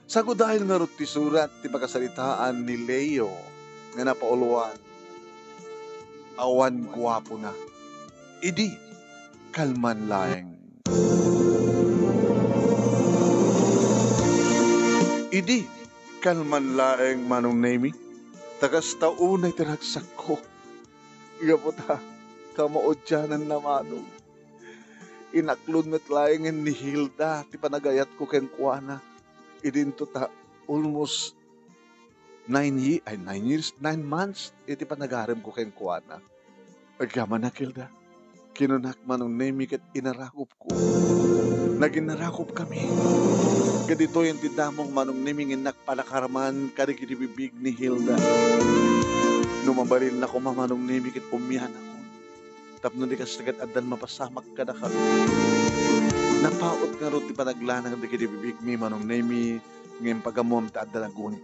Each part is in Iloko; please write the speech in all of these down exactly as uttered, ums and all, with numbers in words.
Sagudayen ngarud ti surat ti pakasaritaan ni Leo nga napauluan, awan guapona. Idi kalman laeng. Idi kalman laeng, Manong Nemi, ta kasta unay ti ragsakko. Gapu ta kamaudiananna, Manong. Inaklon met laengen ni Hilda ti panagayatko kenkuana. Idinto ta almost nine ye-, ay, nine years, nine months iti panagaremko kenkuana. Agyamanak, Hilda. Kinunak, Manong Nemi, ket inarakopko. Naginarakopkami. Ket ditoyen ti damong, Manong Nemi, nga innak palakaraman kadagiti bibig ni Hilda. No mabalinna koma, Manong Nemi, ket umianakon. Tapno di kasta ket addan mapasamak kadakami. Napaut ngarud ti panaglanang dagiti bibigmi, Manong Nemi, ngem pagammom ta adda naguni.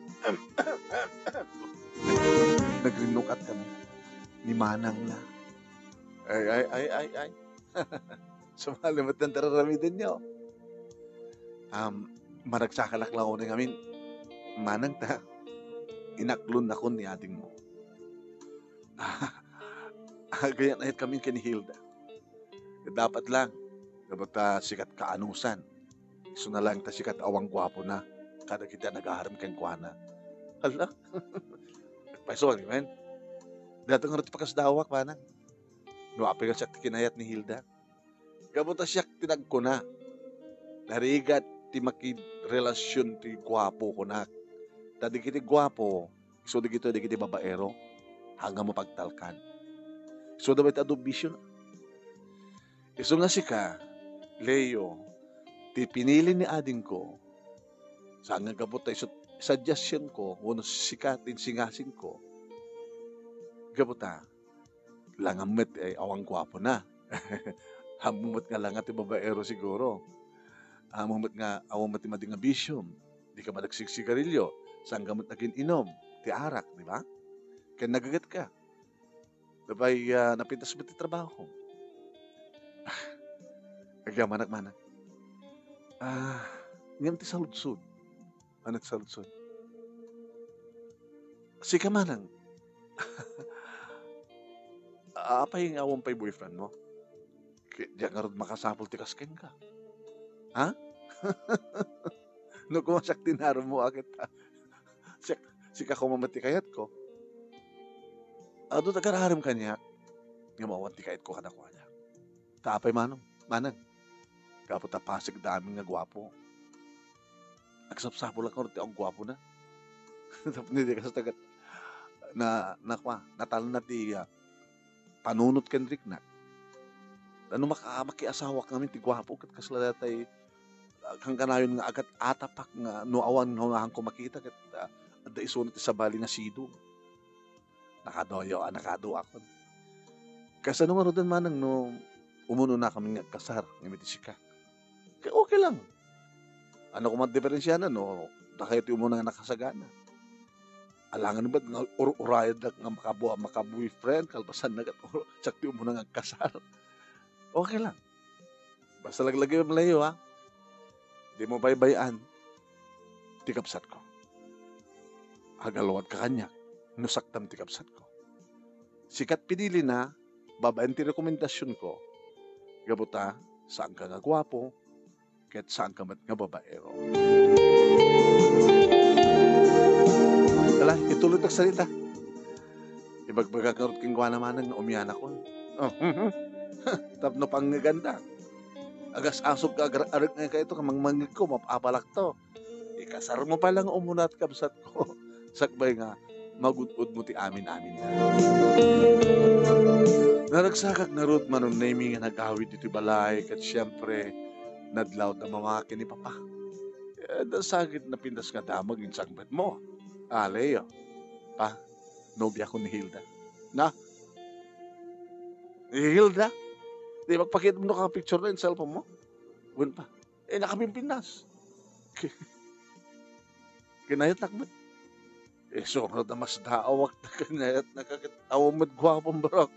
Nagrinnukat kami ni manangna. Ay, ay, ay, ay, ay. Sumali met ti ar-aramidenyo. Um, maragsakalak la unay ngamin, Manang, ta inaklonnakon ni adingmo. Agayan-ayat kami ken ni Hilda. Dapat lang, dapat ta sikat kaanusan. Isuna lang ta sikat awan guapona kadagiti a nagarem kenkuana. Hala, nagpayso, men. Dayta ngarud ti pakasdaawak, Manang. No apay nga siak ti kinayat ni Hilda. Gapu ta siak ti nagkuna, narigat ti makidrelasion ti guapo, kunak. Ta dagiti guapo, isu dagitoy dagiti babaero, haan nga mapagtalkan. Isu da met adu bisio. Isu nga sika, Leo, ti pinili ni adingko, saan nga gapu ta isu ti suggestionko, wenno sika ti insingasingko. Gapu ta, langam met, eh, awan guapona. Ammom met nga langa ti babaero siguro. Ammom met nga awan met ti madi nga bisiom. Dika met agsigsigarilio, saanka met agin-inom ti arak, di ba? Ken nagagetka. Napay, ah, napintas met ti trabahom. Agyamanak, Manang. Ah, ngem ti saludsod. Ano ti saludsod? Sika, Manang. Apay nga awan pay boyfriendmo? Ket diak ngarud makasapul ti kas kenka. Ha? No koma siak ti narummo a ket, siak, sika koma met ti kayatko. Adu ti agararem kaniak, ngem awan ti kayatko kadakuada. Ta apay, Manong, Manang? Gapu ta pasekda amin nga guapo. Agsapsapulak ngarud ti awan guapona. Tapno di kasta ket na, na, kua, natalna ti, ah, panunot ken riknak. Ta no maka-, makiasawak ngamin ti guapo ket kasla daytay, ah, kankanayon nga agat-atapak nga no awan hungahanko makita ket, ah, adda isuna ti sabali nga sidong. Nakaduayo a, nakaduakon. Kasano ngaruden, Manang, no umunonakamin nga agkasar ngem iti sika? Kay okay lang. Ano koma ti diferensiana no dakayo ti umuna nga nakasagana? Alangan met nga ur-urayadak nga makabu-, maka-boyfriend, kalpasanna ket ur-, siak ti umuna nga agkasar. Okay lang. Basta laglagipem, Leo, ha? Dimo baybay-an ti kabsatko. Agaluadka kaniak no saktam ti kabsatko. Sika ti pinilina babaen ti rekomendasionko. Gapu ta, saanka nga guapo, ket saanka met nga babaero. Ala, ituloytak sarita. Ibagbagak ngarud kenkuana, Manang, nga umianakon. Oh, tapno pangngeganda. Agas-asok ka, agar-, arek nga kayto, kamangmangngegko, mapapalakto. Ikasarmo pay lang umuna ti kabsatko. Sakbay nga, magud-udmo ti amin-amin. Naragsakak ngarud, Manong Nemi, nga nagawid ditoy balay, ket siempre, nadlawda mama ken ni papa. Eh, da sagit napintas nga damag insangpetmo. Ah, Leo. Pa, nobiako ni Hilda. Na? Ni Hilda? Di magpakita no ka picture na in cellphone mo? Wen pa. Eh, nakapimpintas. Kinayatnak met. Eh, sobrang na mas daawak na kinayat na kakit. Awan met guwapong barok.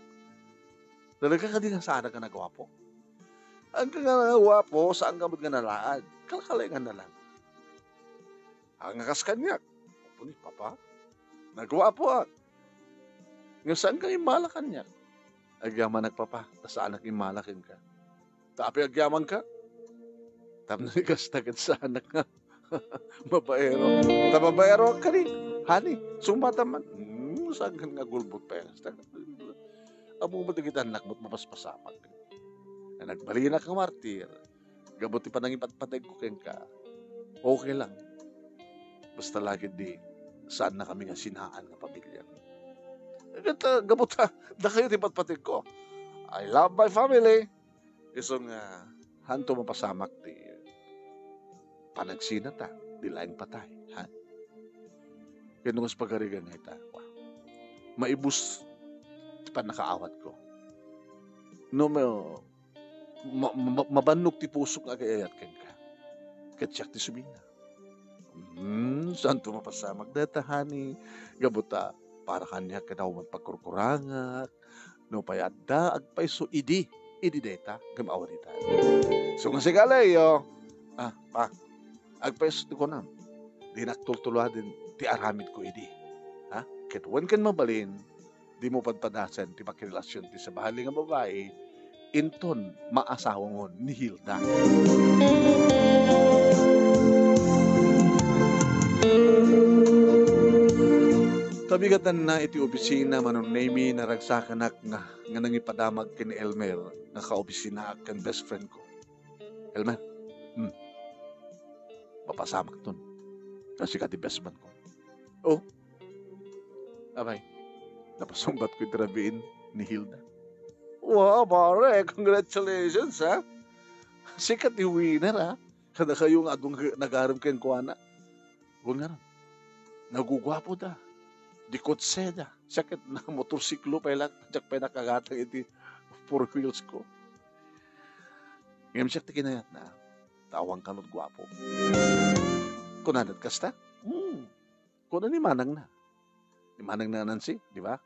Talaga ka di nga sana ka nagwapo? Ang ka nga nagwapo, saan ka met nga nalaad? Kalkalengan na lang. Haan nga kas kaniak. Apo ni, Papa, naguapoak. Ngem saanka nga immala kaniak. Agyamanak, Papa, ta saanak immala kenka. Ta apay agyamanka? Tapno ni kasta ket saanak nga babaero. Ta babaero kadi, honey, sumata man. Hmm, saan nga gulbot pay nga kasta. Ammom met dagiti annakmo, mapaspasamak. Nga nagbalinak nga martir, gapu ti panangipatpategko kenka, okay lang. Basta la ketdi, saannakami nga sinaan nga pamilya. Ket, ah, gapu ta, dakayo ti patpategko. I love my family. Isu nga, haanto mapasamak ti panagsinata, di laeng patay, ha? Ket no kas pagarigan nga ita, wa, maibus ti pannakaawatko. No ma-, ma-, ma-, mabannog ti pusok nga agay-ayat kenka, ket siak ti sumina. Hmm, saanto mapasamak dayta, honey. Gapu ta, para kaniak, ket awan pagkurkurangak. No pay adda, agpayso idi, idi dayta, ngem awan ita. So, nga sigale, yo. Ah, pa, agpayso ti kunam. Dinak tultuladen ti aramidko idi. Ha? Ket wen ken mabalin, dimo padpadasen ti pakirelasion ti sabali nga babai inton maasawangon ni Hilda. Kabigatanna iti opisina, Manong Nemy, naragsakanak nga, nga nangipadamak ken ni Elmer nga kaopisinaak ken best friend ko. Elmer, hmm, mapasamaktun. Kasika ti best man ko. Oh, apay, napasungbatko iti rabiin ni Hilda. Wow, pare, congratulations, ha? Sika ti winner, ha? Kadakayo nga adu nga nagarem kenkuana. Wen ngarud, naguguapoda. Dikotse da. Siak ket namotorsiklo pay laeng, diak pay nakagatang iti four wheels ko. Ngem siak ti kinayatna, ta awan kano ti guapo. Kunada ti kasta? Hmm. Kuna ni manangna. Ni manangna nga Nancy, di ba?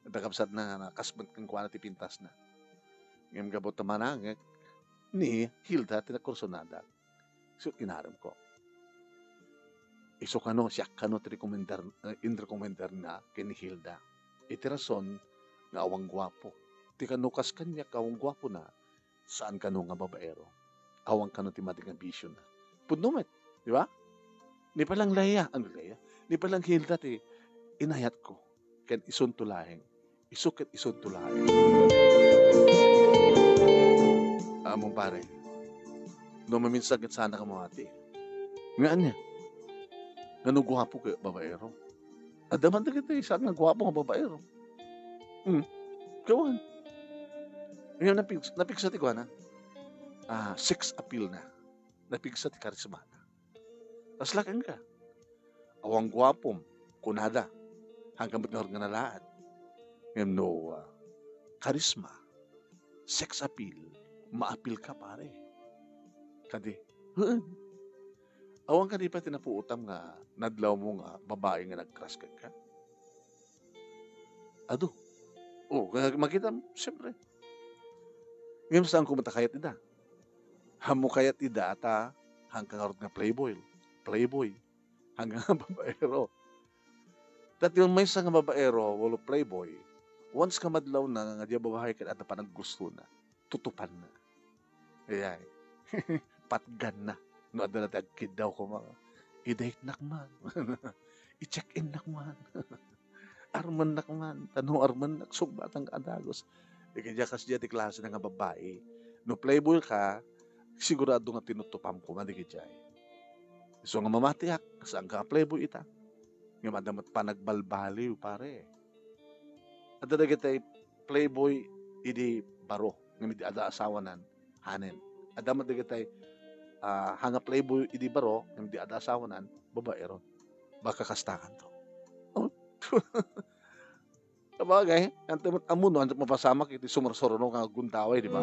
Adda kabsatna nga kas met kenkuana ti pintasna. Ngem gapu ta manangek, ni Hilda ti nakursonadak. Isu ti inaremko. Isu kano, siak kano ti rekomendar-, eh, inrekomendarna ken ni Hilda. Iti rason nga awan guapo. Ti kano kas kaniak nga awan guapona, saan kano nga babaero. Awan kano ti madi nga bisiona. Pudno met, di ba? Ni pay laeng Lea, ano Lea? Ni pay laeng Hilda ti inayatko. Ken isunto laeng. Isu ket isunto laeng. Ammom, pare, no maminsan ket saanak a mamati. Nga ania? Ngano guapo ket babaero? Adda man dagiti saan nga guapo nga babaero. Hmm. Gawan. Nga napig-, napigsa ti kuana. Ah, sex appeal na. Napigsa ti karisma na. Kasla kenka. Awan guapom, kunada. Haanka met ngarud nga nalaat. Ngem no, ah, karisma, sex appeal, maapil ka, pare. Kadi, haan. Awan kadi pay ti napuotam nga nadlawmo nga babai nga nag-crush kenka? Adu. O, nga makita, siyempre. Ngem saanko met a kayat ida. Haanmo kayat ida ta haanka ngarud nga playboy, playboy, haanka nga babaero. Ta ti maysa nga babaero wenno playboy, once nga madlawna nga diay babae ket adda panaggustona, tutupanna. Ayay. Patganna. No adda la ti agkiddaw koma, i-date-nak man. I-check-in-nak man. Armennak man. Ta no armennak, sungbatanka a dagus. Dagiti kasdiay ti klase na nga babai. No playboy ka, sigurado nga tinutupam koma dagiti ay. Isu nga mamatiak, saanka nga playboy ita. Ngem adda met panagbalbaliw, pare. Adda dagiti playboy idi baro, ngem idi adda asawanan, hanen. Adda met dagiti, ah, haanka playboy idi baro, ngem idi adda asawanan, babaeron. Baka kastakanto. Oh. Sabagay, anta met ammo no, anta mapasamak iti sumursurno nga agundaway, di ba?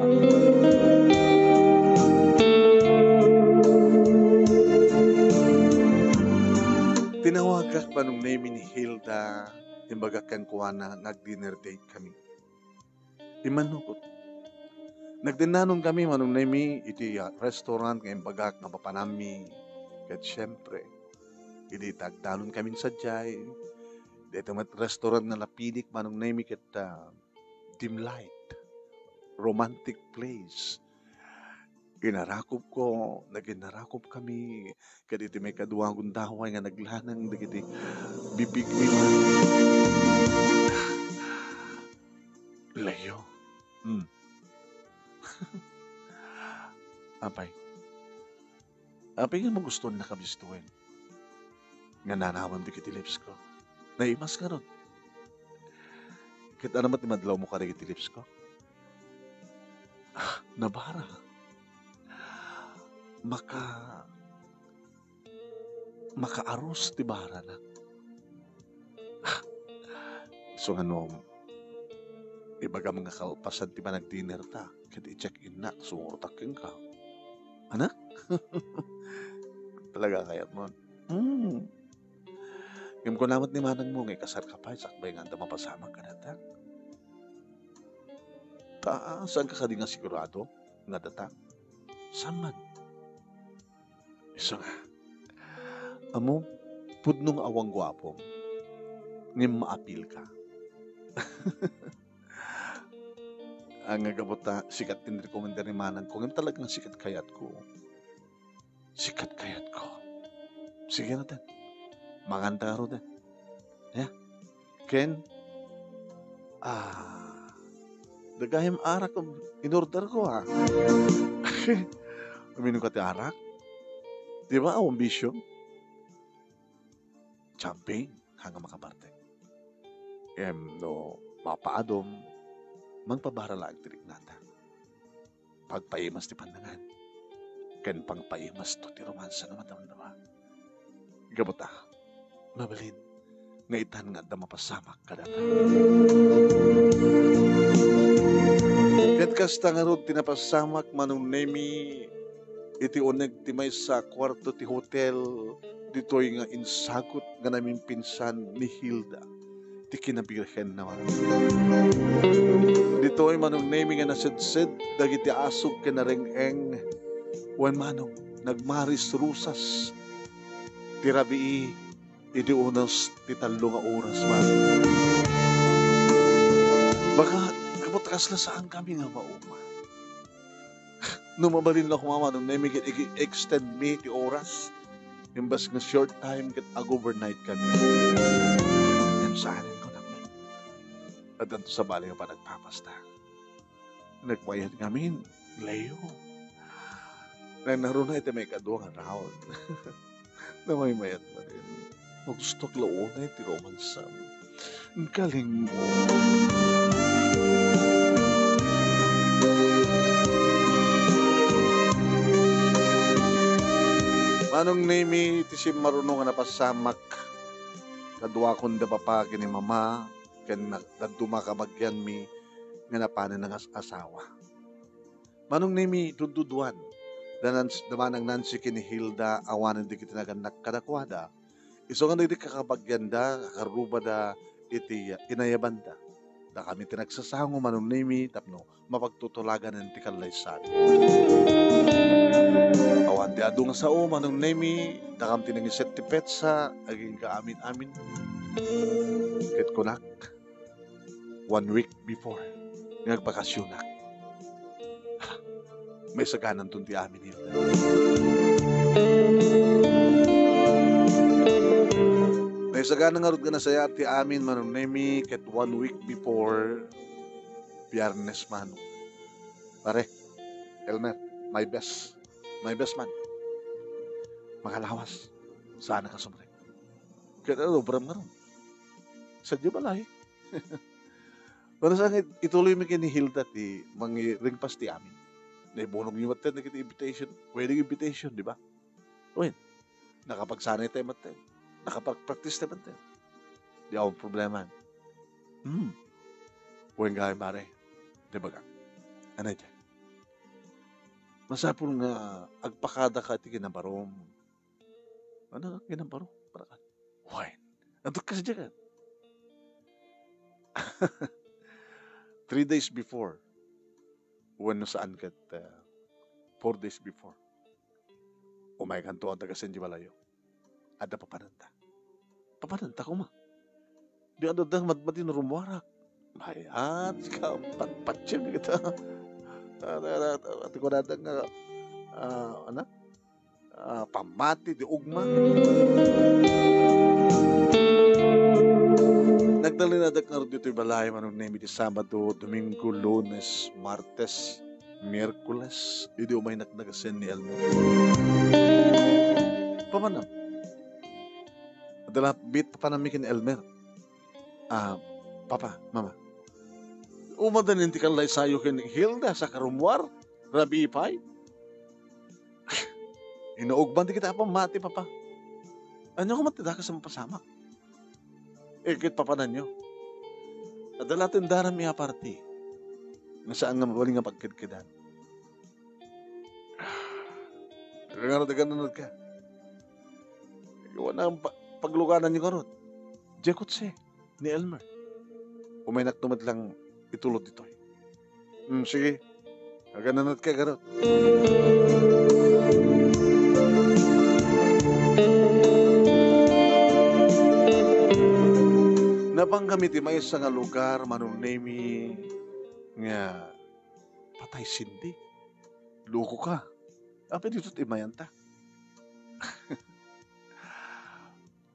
Tinawagak Manong Nemy ni Hilda, imbagak kenkuana nga ag-dinner date kami. Immanukot. Nagdinnanon kami, Manong Nemy, iti, ah, restaurant nga imbagak nga mapananmi. Ket siyempre, Idi ta agdanonkamin sadiay, daytoy met restaurant nga napilik, Manong Nemy, ket, ah, dim light, romantic place. Inarakupko, naginarakupkami, ket iti maikadua a gundaway nga naglanang dagiti bibigmi, Leo. Hmm. Apay. Apay nga magustuhan na kabistuen nga nanawem dagiti lipsko. Naimas ngarud. Ket ano met ti madlawmo kadagiti lipsko? Ah, nabara. Maka-, makaarus ti barana. Isu nga no ibagam nga kalpasan ti panagdinner ta, ket i-check-innak, sumurot kenka. Anak? Talaga kayatmo? Hmm. Ngem kuna met ni manangmo nga ikasarka pay sakbay nga adda mapasamak kadata. Ta, saanka kadi nga sigurado nga adda? Saan man? Isu nga, ammom, pudno nga awan guapom, ngem maapilka. Nga gapu ta, sikat ti inrekomenda ni manangko, ngem talagang sikat kayatko. Sikat kayatko. Sige ngaruden. Manganta ngaruden. Ya. Ken, ah, dagayem arak in-orderko, ah. Uminumka ti arak? Di ba, awan bisio? Champagne, haan nga makabartek. Ngem no mapaadum, mangpabara laeng ti riknata. Pagpaimas ti pannangan, ken pangpaimasto ti romansa nga madamdama. Gapu ta, mabalin nga itan nga adda mapasamak kadata. Ket kasta ngarud ti napasamak, Manong Nemy, iti uneg ti maysa a kuarto ti hotel, ditoy nga insagut nga namimpinsan ni Hilda ti kinabirhenna. Ditoy, Manong Nemy, nga nasedsed dagiti asug ken nareng-eng, wen manong nagmaris-rusas ti rabii idi unos ti tallo nga oras man. Baka, gapu ta kasla saankami nga mauma. No mabalin la koma, Manong Nemy, ket ig-extend mi ti oras. Imbes nga short time, ket ag-overnight kami. Ngem saanen, kunak met. Addanto sabali nga panagpapasta. Nagmayat ngamin, Leo. Nanaruna iti maikadua nga round. Namaymayat manen. Magustuak la unay ti romansam. Galing mo. Manong Nemy, ti simmaruno nga napasamak, kaduakon da papa ken ni mama, ken na-, dadduma kabagianmi nga napanen nga as-, asawa. Manong Nemy, dunduduan da Nans-, da Manang Nancy ken ni Hilda awanen dagiti nagannak kadakuada. Isu nga dagiti kakabagianda, kakarrubada iti inayabanda. Dakami ti nagsasango, Manong Nemy, tapno mapagtutulaganen ti kallaysabi. Awan ti adu nga sao, Manong Nemy, dakam ti nangiset ti petsa, agingga amin-amin. Ket kunak, one week before nga agbakasionak. Maisagananton ti amin, Hilda. Naisagana ngarud nga nasayaat ti amin, Manong Nemy, ket one week before, Biyernes man. Pare, Elmer, my best. My best man. Makalawas. Saan ka sumrek? Ket ano, obram ngarud. Sadiay balay. Wen, sa nga ituloy mi ken ni Hilda ti mangiringpas ti amin. Naibunogyo met dagiti invitation, wedding invitation, di ba? Wen, nakapagsanay tayo met. Nakapag-practice tayo met. Di awan problema. Hmm. Wen, gayam, pare. Di ba ka? Ano dyan? Masapul nga agpakada ka iti kinabarom. Ano nga ginambaro? Para ka. Wine. Adda ka sadiay ket. Three days before. Wenno saan ket, uh, four days before. Umaykanto adda ka sadiay balayo. Adda papananta. Papananta koma. Di adda madmadi no rummuarak. Mayat ka, patpatsim kita. Ati ko nga, ah, ano? Ah, pammati, di ugma. Nagtalinadak ngarud ditoy balay, Manong Nemi, di Sabado, Domingo, Lunes, Martes, Miyerkules, idi umaynak nagasen ni Elmer. Papanam? Adda la bit papanammi ken Elmer. Ah, Papa, Mama. Umadan ti kallaysayo ken Hilda sa karummuar, rabii pay. Inuugman ti kita a pammati, Papa. Ania koma ti dakes a mapasamak? Eh, ket papananyo. Adda laeng daram a parti nga saan nga mabalin nga pagkedkedan. Ngarud, agannanak ka. Iwan ang pa-, pagluganan niyo ngarud. Diay kotse ni Elmer. Umaynakto met lang itulod ditoy. Hmm, sige. Agannanak ka, ngarud. Napan kami ti maysa nga lugar, Manong Nemi, nga patay sindi. Loko ka. Apay ditoy ti imayanta?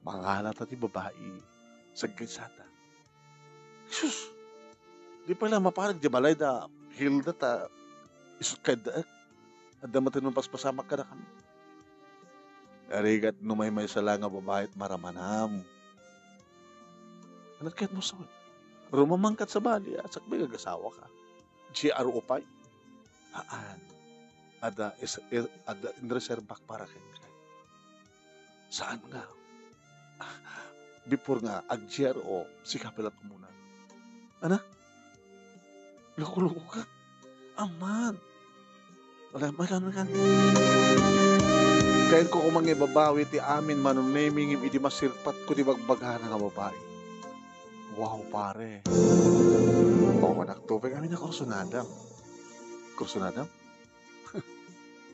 Mangalata ti babai. Sagkaysata. Sus! Di pay la maparek diay balay da Hilda ta isut' kayatda. Adda met ti mapaspasamak kadakami. Arigat no maymaysa la nga babai ti maramanam. Ania ti kayatmo sawen? Rumamangkat sa bali, a, sakbay nga agasawaka. G R O pay? Haan. Adda is-, i-, adda inreserbak para kenka. Saan nga? Before nga ag-G R O, sika pay la ti umuna. Ania? Loko-loko ka? Aman. Wala, makan, makan. Kayatko koma nga ibabawi ti amin, Manong Nemi, ngem idi masirpatko ti bagbagana nga babai. Wow, pare. Awanak tubig, amin a kursunadam. Kursunadam?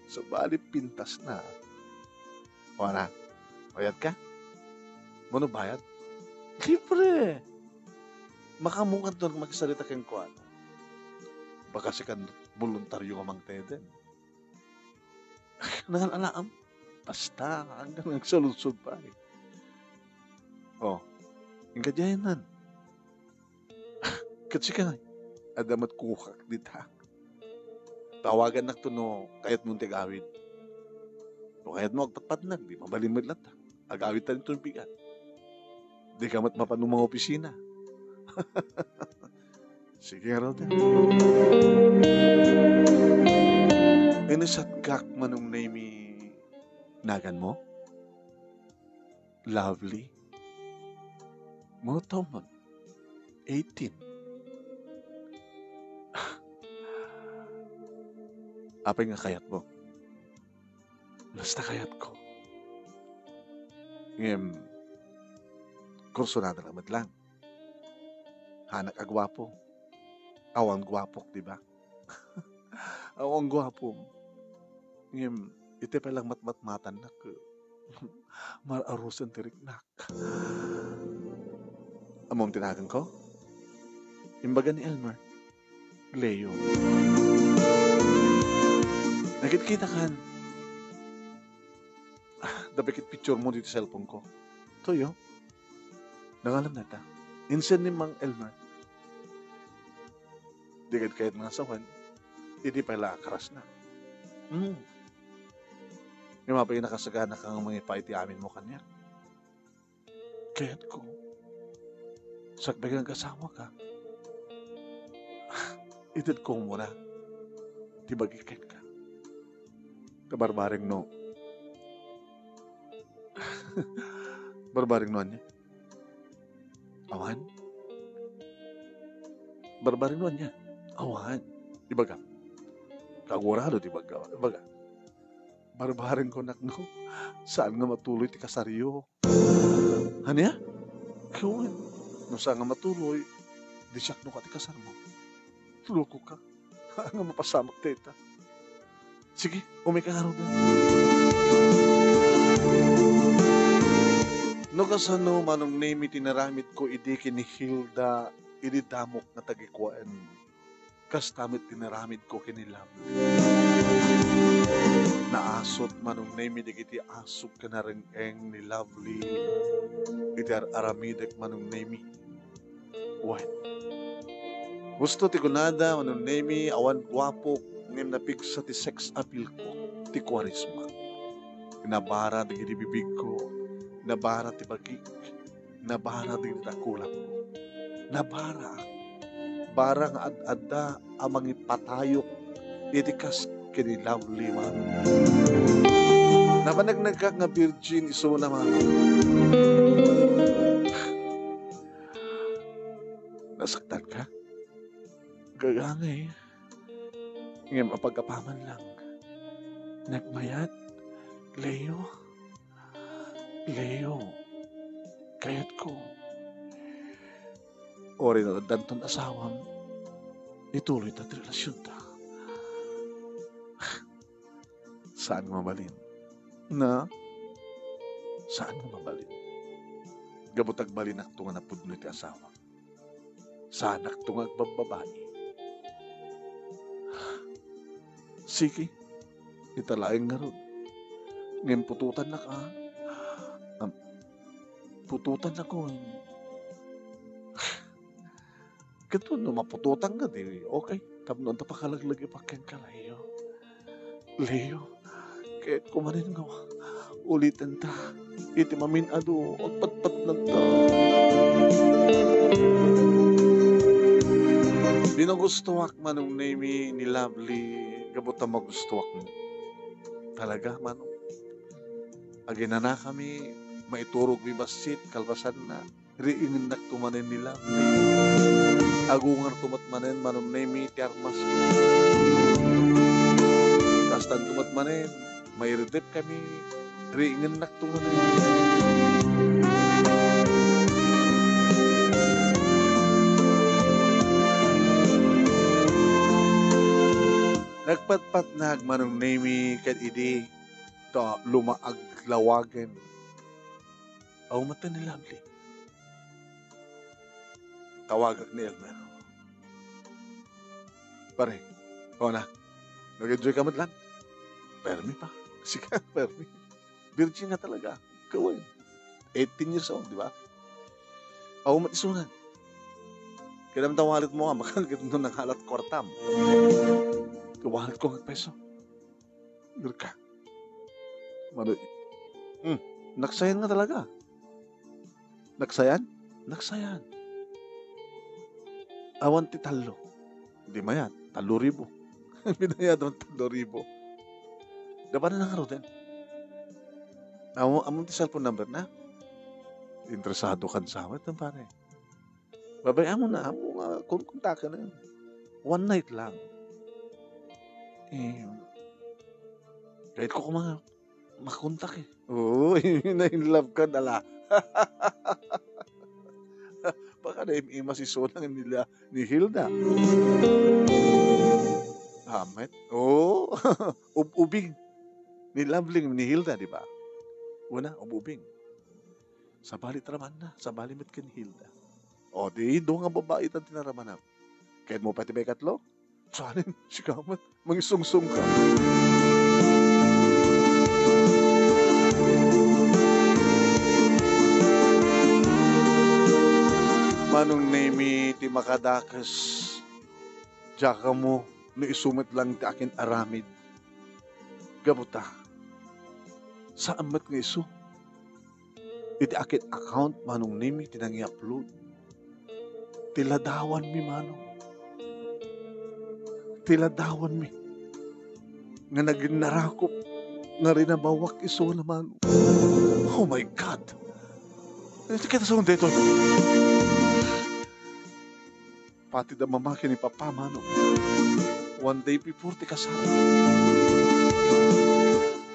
Sabali pintasna. O, ana, bayad ka? Mano bayad? Libre. Makaammokan to nga makisarita kenkuana. Baka sikan boluntario nga mangted. Nangan-alaam. Basta, hanggang nagsaludsod pay. O, inka diay nan. Ket sika ngay, adda met kukak dita. Tawagannakto no kayatmo ti agawid. No kayatmo agpatpatnag, di mabalin met latta. Agawidta ditoy bigat. Dika met mapan mangopisina. Sige, ngarud. Inisatgak, Manong Nemi. Naganmo? Lovely. Mano taonmo? Eighteen. Apay nga kayatmo? Basta kayatko. Ngem, kursunada la met lang. Hanak a guapo. Awan guapok, di ba? Awan guapom. Ngem, iti pay lang matmatmatannak, mar-arusen ti riknak. Ammom ti naganko? Imbaga ni Elmer, Leo. Nagkitkitakan. Ah, dapay ket picturemo ditoy cellphone ko. Toyo. Nangalan nata. Insen ni Mang Elmer. Di ket kayat nga sawen, idi pay la a karasna. Hmm. Ngem apay nakasagana ka nga mangipa iti aminmo kaniak? Kayatko, sakbay nga agasawaka, itedko umuna ti bagi kenka. Ta barbareng no, barbareng no ania? Awan? Barbareng no ania? Awan. Ibagam. Kagurado ti ibaga, ibaga. Barbareng ko, nak, no saan nga matuloy ti kasaryo. Ania? Kawan. No saan nga matuloy, di siak no ka ti kasarmo. Loko ka. Nga mapasamak dayta. Sige, umay ka ngaruden. No kasano, Manong Nemi, ti naramidko idi ken ni Hilda idi damok nga tagikuaen, kasta met ti naramidko ken ni Lovely. Naasut, Manong Nemi, dagiti asuk ken nareng-eng ni Lovely iti ar-aramidek, Manong Nemi. Wen, husto ti kunada, Manong Nemi, awan guapok, ngem napigsa ti sex appeal-ko ti Kuaresma. Nabara dagiti bibigko, nabara ti bagik, nabara dagiti dakulangko. Nabara, bara nga ad-adda a mangipatayok iti kas ken ni Lovely, Manong. Napanagnagak nga virgin isuna, Manong. Nasaktan ka? Gagangay. Ngem apag-apaman lang. Nagmayat, Leo. Leo, kayatko. Uray no addanton asawam, ituloyta ti relasionta. Saan nga mabalin? Na? Saan nga mabalin? Gapu ta agbalinakto nga napudno ti asawak. Saanakto nga agbabbabai. Sige, ita laeng ngarud. Ngem putotannak, a. Am, putotannak, o. Ket no maputotanka, di okay. Tapno adda pakalaglagipak kenka, Leo. Leo, kayatko manen nga ulitenta. Iti mamin-adu, agpatpatnanta. Di nagustuak, Manong Nemi, ni Lovely, gapu ta magustuakmo. Talaga, Manong. Aginanakami, maiturogmi bassit, kalpasanna, riingennakto manen ni Lovely. Agungarto met manen, Manong Nemi, ti armas. Kastanto met manen, mairdepkami, riingennakto manen. Nagpatpatnag, Manong Nemi, ket idi ta lumaag lawagen. Aw, mata ni Lovely. Tawagak ni Elmer. Pare, o na, nag-enjoy ka met laeng? Permi pa. Sika, permi. Virgin nga talaga. Ikaw, eh. Eighteen years old, di ba? Aw, met isunan. Kailan ta wallet mo, ah, makan ket no nangalat kwartam. Wallet ko nga peso. Irka. Mano, hmm, naksayan nga talaga. Naksayan? Naksayan. Awan ti tallo. Di mayat, tallo ribu. Binayad man tallo ribu. Dapat na ngaruden. Amo, amo ti cellphone number na? Interesado kan sa amin, pare. Babay, amo na, amo nga, kunkuntakan na. One night lang. Eh, kahit ko kumanga, makontak eh. Oo, na-in love ka na la. Baka na im-, imas iso lang nila ni Hilda. Amet. Oo. Ub-ubing. Ni Lovely, ni Hilda, di ba? Una, ub-ubing. Sabali ti ramanna, sabali met ken Hilda. O, di, dua nga babai tan ti naramanam. Kayatmo pay ti maikatlo? Saan, sika met, mangisungsong ka. Manong Nemi ti makadakes, diak ammo no isu met lang ti akin-aramid. Gapu ta, saan met nga isu. Iti akin account, Manong Nemi, ti nangi-upload. Ti ladawanmi, Manong. Ti ladawanmi. Nga nagin narakop nga rinabawak isuna, Manong. Oh my God! Iti kita sa daytoy. Pati da mama ken ni papa, Manong. One day before ti kasar.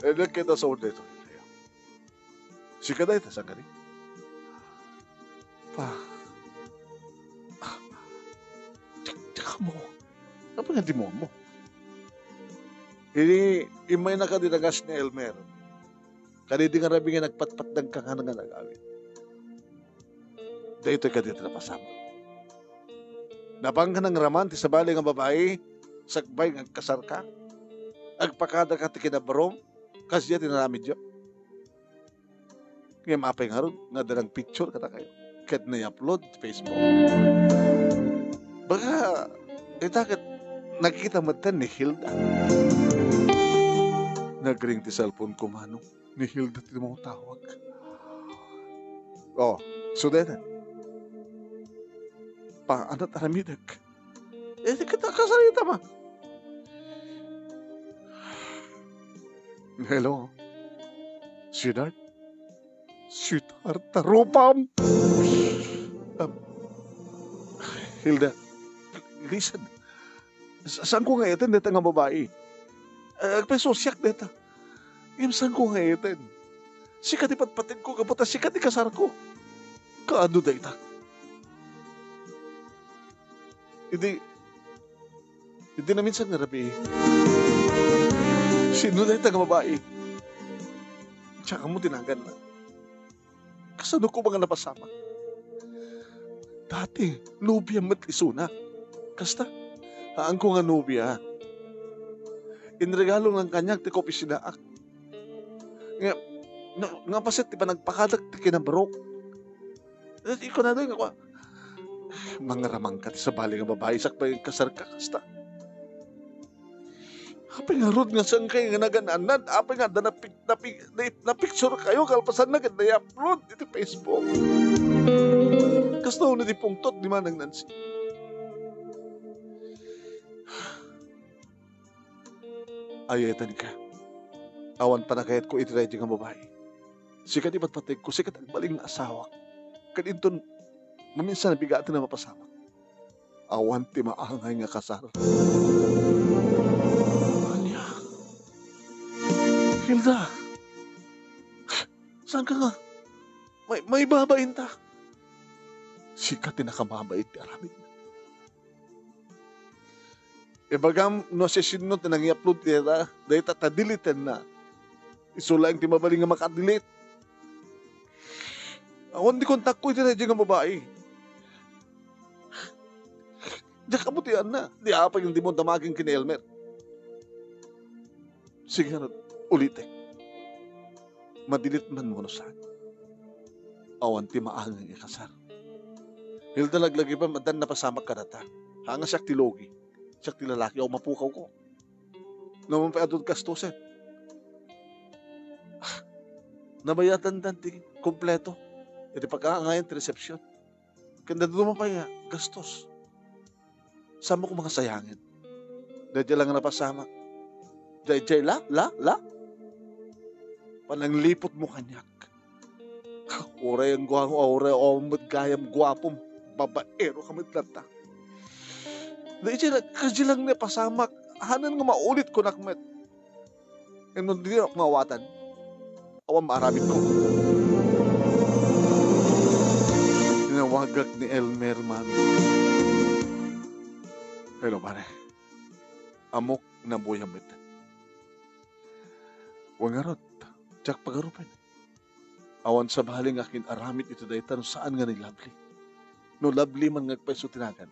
Eh, nagkita sa order to. Sika dayta, sangkani? Pa. Ah, tik-, tikam mo. Ano ba nga di mo mo? Ini, imay na ka dinagas ni Elmer. Kadidi nga rabi nga nagpatpat dagka nga nga nagawid. Daytoy kadi ti napasamak. Napanka nangraman ti sabali nga babai sakbay nga agkasarka? Agpakadaka ti kinabarom? Kasdiay ti inaramidyo? Ngem apay ngarud nga adda nagpicture kadakayo ket nai-upload ti Facebook? Baka ita ket nagkita metten ni Hilda. Nagring ti cellphone ko, manong. Ni Hilda ti mangtawag. Oh, isu dayta. Paano aramidek? Eh, di kita kasarita, ma. Hello, sweetheart. Sweetheart, tarupam. Um, Hilda, listen. Sa-, saanko nga iten dayta nga babai? Eh, agpasusiak dayta. Ngem saanko nga iten? Sika ti patpategko, gapu ta sika ti kasarko. Kaano dayta? Idi, idi naminsan nga rabii, sino dayta nga babai? Diak ammo ti naganna. Kasano ko nga napasamak? Dati, nobia met isuna. Kasta, haanko nga nobia. Inregalo lang kaniak ti kopisinaak. Nga, nga, nga paset ti panagpakadak ti kinabarok. Eh, ikaw na doy nga kua. Mangaramang ka ti sabali nga babai, sakbay kasar ka, kasta. Apay ngarud nga saan kay nga nagan-anad? Apay nga adda napi-, napi-, na-, napicture kayo, kalpasan na ket na-upload iti Facebook. Kasta uno di pungtot ni Manang Nancy. Ayaten ka. Awan panagayat ko iti daydi nga babai. Sika ti patpategko, sika ti agbalin nga asawak. Ket inton maminsan nabigaten a mapasamak. Awan ti maangay nga kasar. Ania? Hilda! Saan ka nga? May, may babain ta. Sika ti nakamabait ti aramid. Ibagam no siasino ti nangi-upload dayta, dayta ta deleten na. Isu laeng ti mabalin nga maka-delete. Awan di kontakko iti daydi nga babai. Diak kabutianna. Di apay nga di mo damagen ken ni Elmer. Sige, ano, ulitek. Madilit man wenno saan. Awan ti maangay nga kasar. Hilda, laglagipem, addan napasamak kadata. Haan nga siak ti logi. Siak ti lalaki, awan mapukawko. Naman pay adu ti gastusen. Ah, nabayatandan ti kompleto iti pag-aangayan ti resepsiyon. Ken dadduma pay nga gastos. Saanmo koma nga sayangen? Daydiay la nga napasamak. Daydiay la, la, la. Panangliputmo kaniak. Uray ang guango, uray awan met gayam guapom. Babaero ka met latta. Daydiay la, kasdiay la nga napasamak. Haanna nga maulit kunak met. Ngem no dika maawatan, awan maaramidko. Tinawagak ni Elmer man. Hello, pare. Ammok, nabuyam met. Wen ngarud, diak pagarupen. Awan sabali nga akin-aramid iti dayta no saan nga ni Lovely. No Lovely man nga agpayso ti nagan.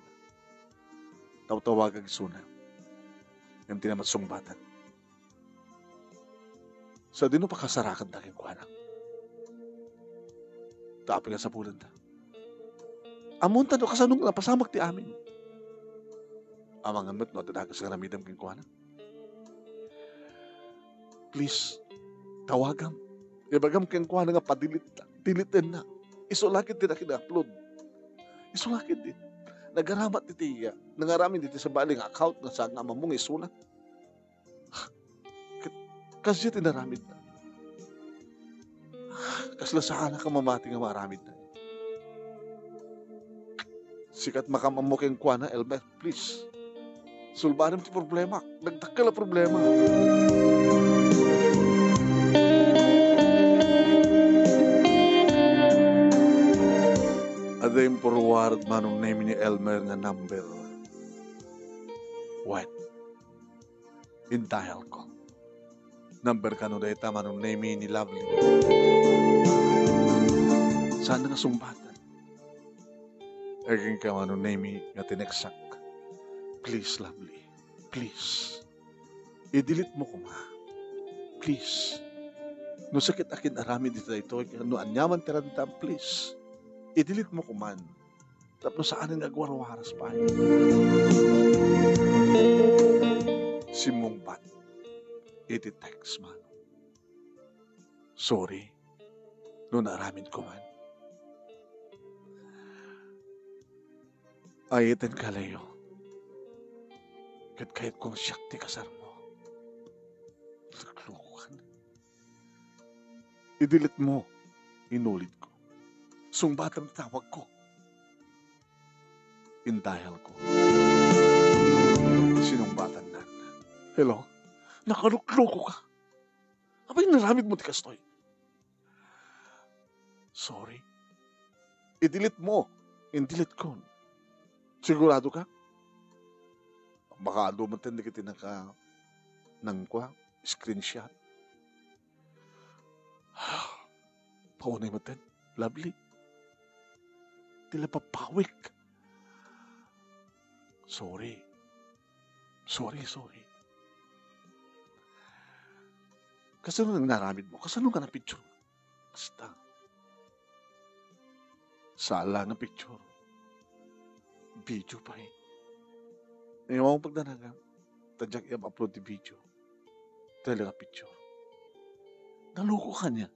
Tawtawagak isuna. Ngem dina met sungbatan. Sadino pakasarakanta kenkuana? Ta apay nga sapulenta? Ammonta no kasano nga napasamak ti amin. Amangan met no adda dakes nga aramidem kenkuana. Please, tawagam. Ibagam kenkuana nga pa-delete, delete-enna. Isu la ketdi ti nakina-upload. Isu la ketdi. Nagaramat iti iya. Nangaramid iti sabali nga account nga saan nga amammo nga isuna. Ket kasdiay ti inaramidna. Kasla saanak a mamati nga maaramidna. Sika ti makaammo kenkuana, Elmer, please. Sulbanem ti problema. Nagdakkel a problema. Adda in-forward manong Nemi ni Elmer nga number. Wait. In-dial ko. Number kano dayta manong Nemi ni Lovely. Saan nga sungbatan? Agingga, Manong Nemy, nga tineksak. Please, Lovely. Please. I-delete mo koma. Please. No sakit a kin-aramid iti daytoy, no aniaman ti randam, please. I-delete mo koman. Tapno saanen nga agwarwaras pay. Simmungbat iti text, Manong. Sorry no naaramid koman. Ayat ka, Leo. Ket kayatko nga siak ti kasarmo. Naglukokan. I-delete mo. Inulidko. Sungbatam ti tawagko. Indialko. Sinumbatanan. Hello? Nakalukluko ka. Apay nga inaramidmo ti kastoy? Sorry. I-delete mo. In-delete ko. Sigurado ka? Baka adu met dagiti naka-, nangkua, screenshot. Paunay met, Lovely. Ti la papawik. Sorry. Sorry, sorry. Kasano nga inaramidmo? Kasano nga napicture? Basta. Sala nga picture. Video pay. Ayaw mo pagdanagan. Ta diak i-upload ti video. Talaga picture. Nalukoka niya.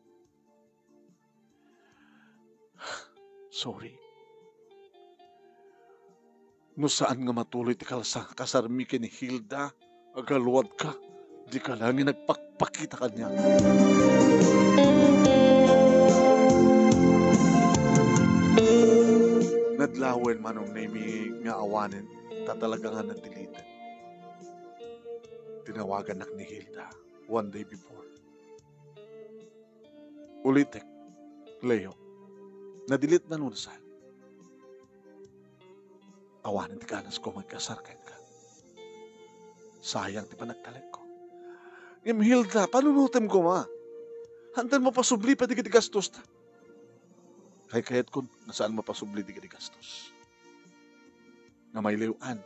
Sorry. No saan nga matuloy ti kalsa-, kasarmi ken ni Hilda, agaluadka, dika laeng nagpakpakita kaniak. Nadlawen, Manong Nemy, nga awanen, ta talaga nga na-delete. Tinawagannak ni Hilda one day before. Ulitek, Leo, na-delete na no saan. Awanen ti kanasko nga agkasar kenka. Sayang ti panagtalekko. Ngem Hilda, panunotem koma. Hanten mapasubli pay dagiti gastosta. Kaykayatkon nga saan mapasubli dagiti gastos. Nga mailaw-an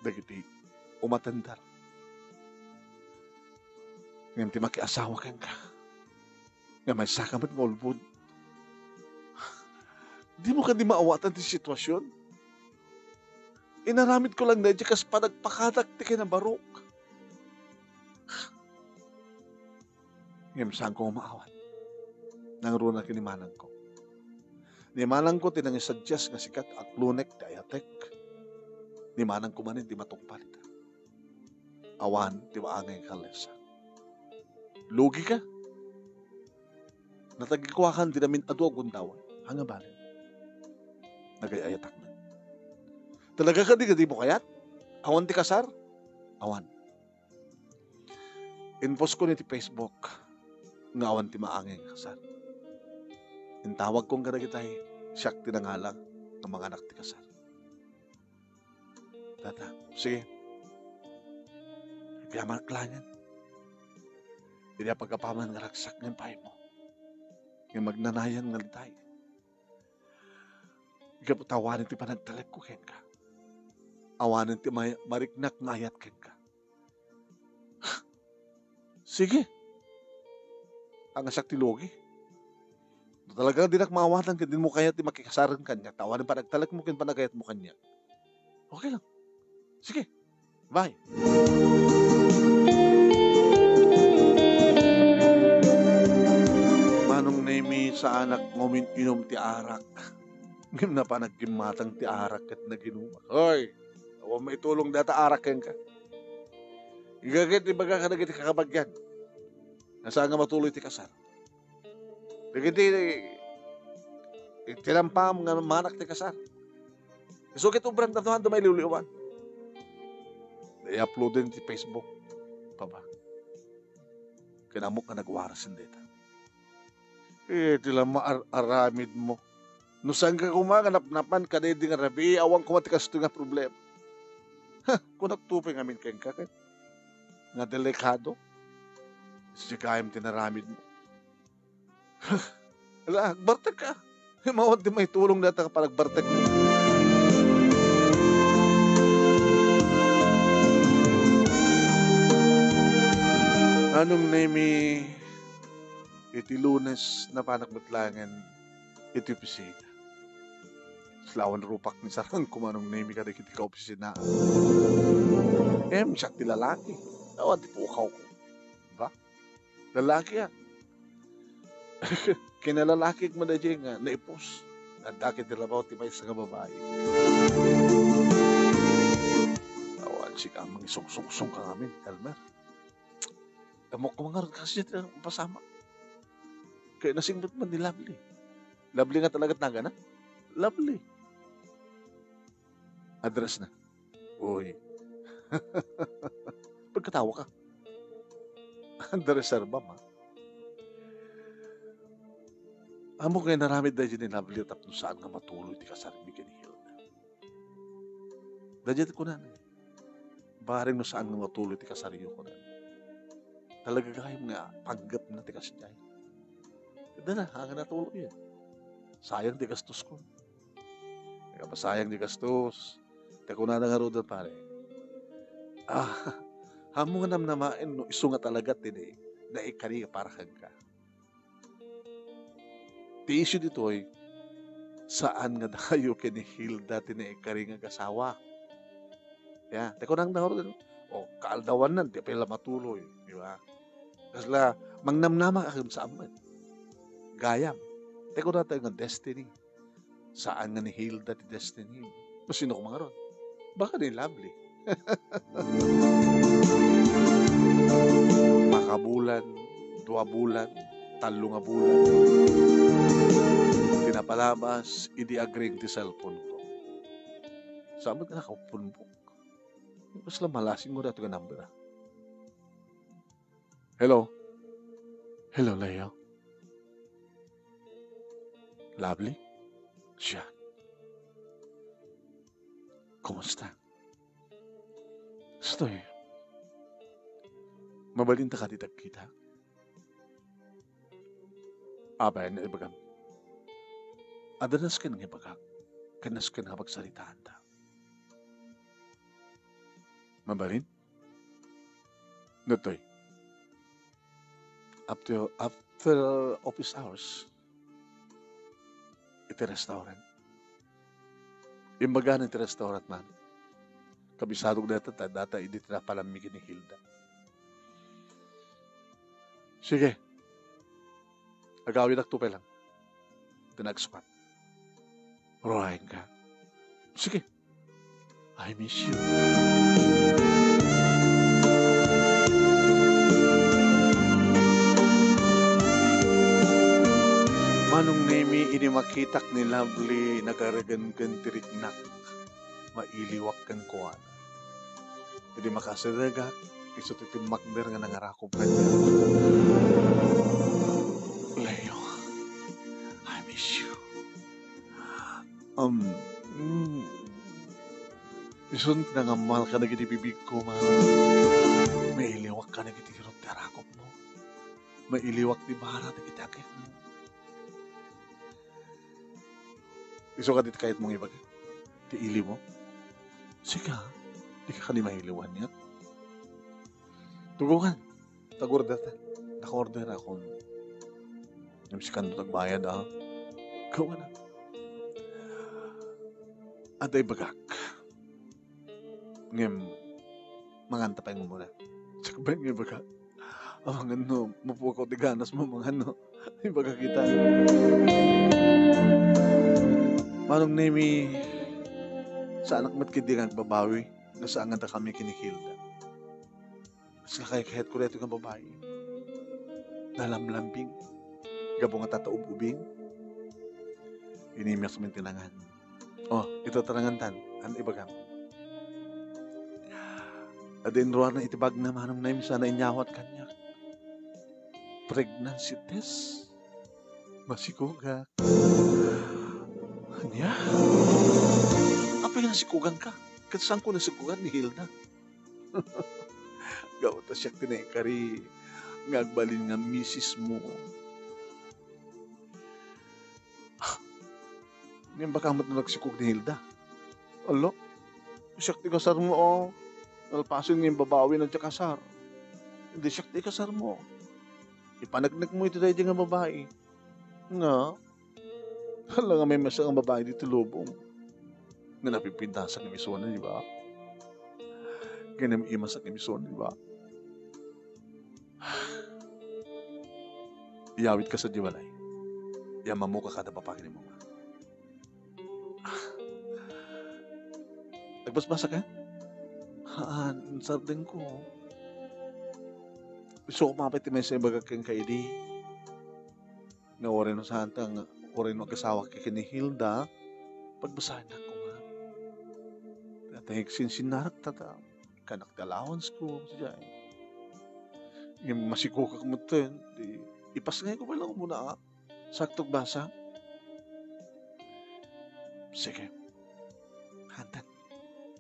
dagiti umatender. Ngem ti makiasawa kenka, nga maysaka met nga ulbod, dimo kadi maawatan ti sitwasion? Inaramidko lang daydi kas panagpakadak ti kinabarok. Ngem saanko nga maawat. Nangruna ken ni manangko. Ni manangko ti nangisuggest nga sika ti aklonek ti ayatek. Ni manangko manen ti matungpal ita. Awan ti maangay nga kalesa. Lugi ka. Natagikuakan ti namin adu a gundaway. Ania balet? Nagay-ayatak met. Talaga kadi nga dimo kayat? Awan ti kasar? Awan. Inpost ko ni ti Facebook nga awan ti maangay nga kasar. Intawagko kadagitay, siak ti nangalang nga manganak ti kasar. Tata, sige. Agyaman laengen. Idi apagapaman nga ragsak nga impaaymo. Nga magnanayan nga litay. Gapu ta awanen ti panagtalekko kenka. Awanen ti may-, mariknak nga ayat kenka. Sige. Ang asak ti lugi. No talaga dinak maawatan ken dimo kayat ti makikasaren kaniak, ta awanen panagtalekmo ken panagayatmo kaniak. Okay lang. Sige. Bye. Manong Nemy, saanak nga umin-inum ti arak. Ngem napan agimmatang ti arak ket naginumak. Hoy, awan maitulong data arak kenka. Iga ket ibaga kadagiti kakabagian. Nga saan nga matuloy ti kasar. Dagiti itinampam nga manak ti kasar. Isu ket obran ta, adu mailiwliwan. I-uploaden ti Facebook. Baba. Ken ammok nga nagwaras dayta. Eh, ti la maar-aramidmo. No saanka koma nga napnapan kadaydi nga rabii, awan koma ti kastoy nga problema. Ha, kunak to pay ngamin kenka ket nga delikado. Sika gayam ti naramidmo. Ala, agbartek ka. Mawan ti maitulong data ka panagbartek. Manong Nemi, iti Lunes, napanak met laengen iti opisina. Sla awan rupak ni sarangko, Manong Nemi, kadagiti kaopisina. Em, siak ti lalaki. Awan ti pukawko. Ba? Lalaki, ah. Kinalalakik met daydiay nga naipus. Adda ket ti labaw ti maysa nga babai. Awan sika a mangisungsungsong ka ngamin, Elmer. Ammok koma ngarud kasdiay ti pasamak. Ket nasingpet man ni Lovely. Lovely nga talaga ti nagana? Lovely. Address na. Uy. Pagkatawa ka. Anda reserba, ma? Ammok nga inaramid daydiay ni Lovely tapno saan nga matuloy ti kasarmi ken ni Hilda. Daydiay ti kunana, "Bareng no saan nga matuloy ti kasaryo," kunana. Talaga gayam nga panggepna ti kasdiay. Dala, haan nga natuloy. Sayang ti gastosko. Kaya masayang ti gastos. Ta kunana ngaruden, pare, "Ah, ammok nga namnamaen no isu nga talaga ti naikari para kenka." Ti issue ditoy, saan nga dayo ken ni Hilda ti naikari nga agasawa. Ya, ti kunana ngaruden, o, kaaldawanna, di pay la matuloy, di ba? Kasla, mangnamnama ka ken saan met. Gayam. Ti kunana nga destiny. Saan nga ni Hilda ti destiny. No sino koma ngarud? Baka ni Lovely. Makabulan, dua bulan, tallo nga bulan. Ti napalabas, idi agring ti cellphone ko. Saan met nga nakapunbok? Kasla malasing mo daytoy nga number, ah. Hello? Hello, Leo? Lovely? Siak. Kumusta? Stoy. Mabalinta kadi ti agkita? Apay, ania ti ibagam? Adda nasken nga ibagak, ken nasken nga pagsaritaanta. Mabalin? Ditoy. After, after office hours, iti restaurant. Imbagana iti restaurant man. Kabisadok dayta, ta dayta idi ti napalami ken ni Hilda. Sige. Agawidakto pay lang. The next one. Ruayen ka. Sige. I miss you. Manong Nemi, idi makitak ni Lovely, nagaregengen ti riknak. Mailiwak kenkuana. Idi makasidegak, isu ti timmakder nga nangarakop kaniak. Leo, I miss you. Um, mm, isun ti nangammal kadagiti bibigko, man. Mailiwak kadagiti kirot ti arakopmo. Mailiwak ti bara dagiti agekmo. Isu kadi ti kayatmo nga ibaga? Ti ilimo? Sika, dika kadi mailiwan, ya? Tugongan. Tag-order ta. Naka-order akon. Ngem sikanto ti agbayad, a. Ikaw na. Adda ibagak. Ngem, manganta pay nga umuna. Sakbay nga ibaga. Amangan no, mapukaw ti ganas mo, mangan no. Ibaga kita. Manong Nemi, saanak met ketdi nga agbabawi, no saan nga dakami ken ni Hilda. Kasla kaykayatko daytoy nga babai. Nalamlambing. Gapu nga tataub-ubing. Inimiak sa mintinangan. Oh, ito tarangantan. Ano ibagam? Adda inruarna iti bagna, Manong Nemi, sana inyawat kaniak. Pregnancy test? Masikogak. Ania? Apay nga nasikoganka? Ket saanko nasikogan ni Hilda. Gapu ta siak ti naikari nga agbalin nga misis mo. Ngem baka met no nagsikog ni Hilda. Ala, siak ti kasar mo, oh. Nalpasen nga imbabawi na ti kasar. Idi siak ti ikasarmo, ipaneknekmo iti daydi nga babai. Nga, hala nga maymaysa nga babai ditoy lubong. Nga napipintasak nga misona, di ba? Nga nam-imasak nga misona, di ba? Iyawitka sadiay balay. Iyammamok a kada bapa ken ni mama. Nagbasbasak? Haan, sardengko. Isu koma pay ti maysa ibagak kenka idi. Nga uray no saanta nga, uray no agasawak ken ni Hilda, pagbasaennak koma. Tatay, sinsinnarak ta, ta, kanak ti allowance ko, sadiay. Ngem masikogak metten, di, ipasngayko pay lang umuna, a. Sakto ti basa? Sige. Hantang.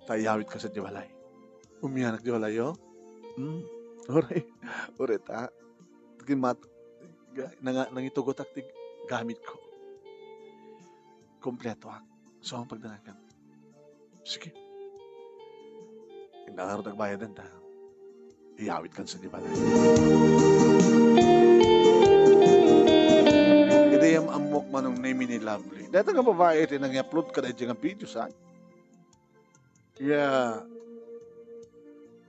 Ta iyawitka sadiay balay. Umianak diay balayo? Hmm. Uray. Uray ta. Gimat-, ga-, nanga-, nangitugotak ti gamitko. Kompletoak. So, ang pagdanagan. Sige. Inda ngarud agbayadan ta. Iyawidkan sadiay balay. Idi am-ammok, Manong Nemy, ni Lovely. Dayta nga babai ti nang-upload kadaydi nga video, sa? Ya,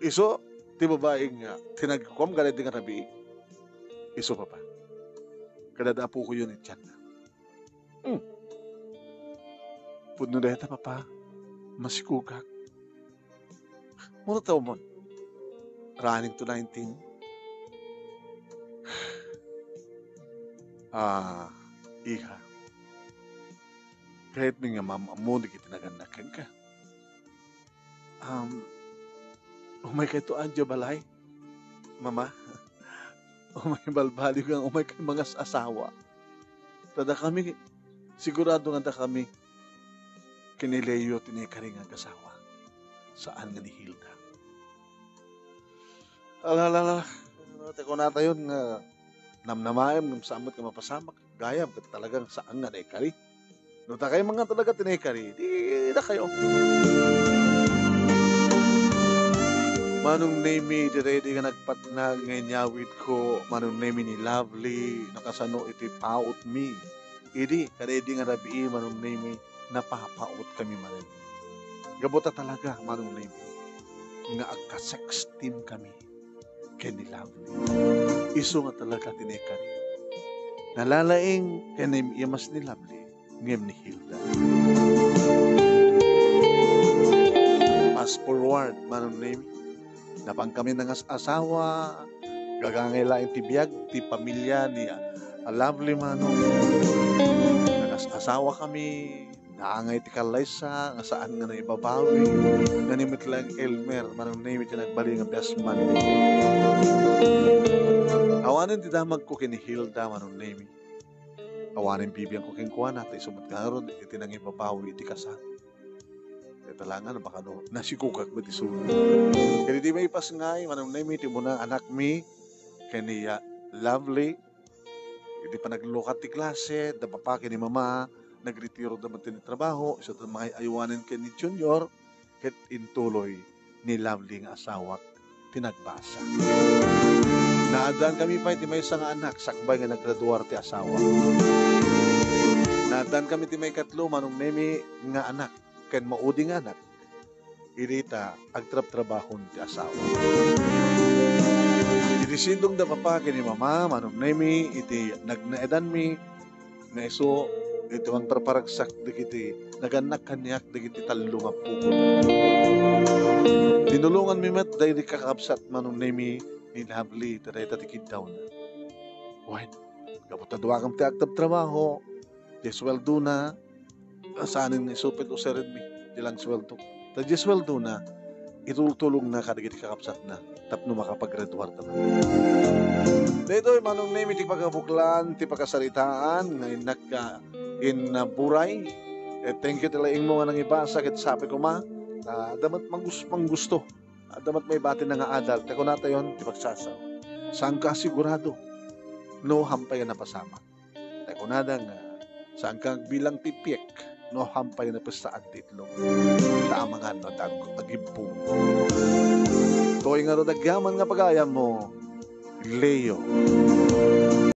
isu ti babai nga tinagkuam kadaydi nga rabii. Isu, Papa. Kadada apokoyo ni Tianna. Hmm. Pudno dayta, Papa. Masikogak. Mura ta umon. Running to nineteen. Ah, iha. Kayatmi nga maam-ammo dagiti nagannak kenka. Um, umaykayto diay balay, Mama. Umay balbaliw nga umaykay mangas-asawa. Ta dakami, sigurado nga dakami ken ni Leo ti naikari nga agasawa. Saan nga ni Hilda. Ala, ala, ala. Ti kunatayon nga namnamaem ngem saan met nga mapasamak. Gayam ket talagang saan nga naikari. No dakay man nga talaga ti naikari, di dakayo. Manong Nemy, daydi nga nagpatnag nga inyawidko, Manong Nemy, ni Lovely, nakasano iti pautmi. Idi, kadaydi nga rabii, Manong Nemy, napapaut kami manen. Gapu ta talaga, Manong Nemy, nga agka-sexting kami ken ni Lovely. Isu nga talaga ti naikari. Nalalaing ken naim-imas ni Lovely ngem ni Hilda. Fast forward, Manong Nemy. Napan kami nangas-asawa. Gagangay laeng ti biag ti pamilya ni, ah, Lovely, Manong. Nangas-asawa kami. Naangay ti kallaysa nga saan nga naibabawi. Naimbag laeng Elmer, Manong Nemy, ti nagbalin nga best man. Awanen ti damagko ken ni Hilda, Manong Nemy. Awanen bibiangko kenkuana, ta isu met ngarud iti nangibabawi iti kasar. Ket talaga, baka no, nasikogak met isu. Ket iti maipasngay, Manong Nemy, ti umuna anakmi, ken ni, ah, Lovely, iti panaglukat ti klase, da papa ken ni mama, nagretiroda met ti trabaho, isu ti mangay-aywanen ken ni Junior, ket intuloy ni Lovely nga asawak ti nagbasa. Naaddaan kami pay ti maysa nga anak sakbay nga naggraduar ti asawa. Naaddaan kami ti maikatlo, Manong Nemy, nga anak ken maudi nga anak. Idi ta agtrabtrabahon ti asawa. Iti sindong da papa ken ni mama, Manong Nemy, iti nagnaedanmi, nga isu iti mangparparagsak dagiti nagannak kaniak dagiti tallo nga pukot. Tinulonganmi met daydi kakabsat, Manong Nemy, ni Lovely, ta dayta ti kiddawna. Wen, gapu ta duakam ti agtrabtrabaho, diay suweldona, saanen nga isupit usirenmi, diay lang suweldo. Ta diay suweldona, itultulongna kadagiti kakabsatna tapno makapagraduarta met. Daytoy, Manong Nemy, ti pagabuklan ti pakasaritaan nga innak, ah, innaburay. Eh, thank you ti laingmo nga nangibasa ket sapay koma. Ah, adda met manggus-, manggusto. Adda met maibati nga adal. Ta kunatayon ti pagsasao. Saanka sigurado no hampay a napasamak. Ta kunada nga, saanka agbilang ti piek no hampay napessaan ti itlog. Ta amangan no adda ag-, agibbong. Toy ngarud agyaman nga pagayammo, Leo.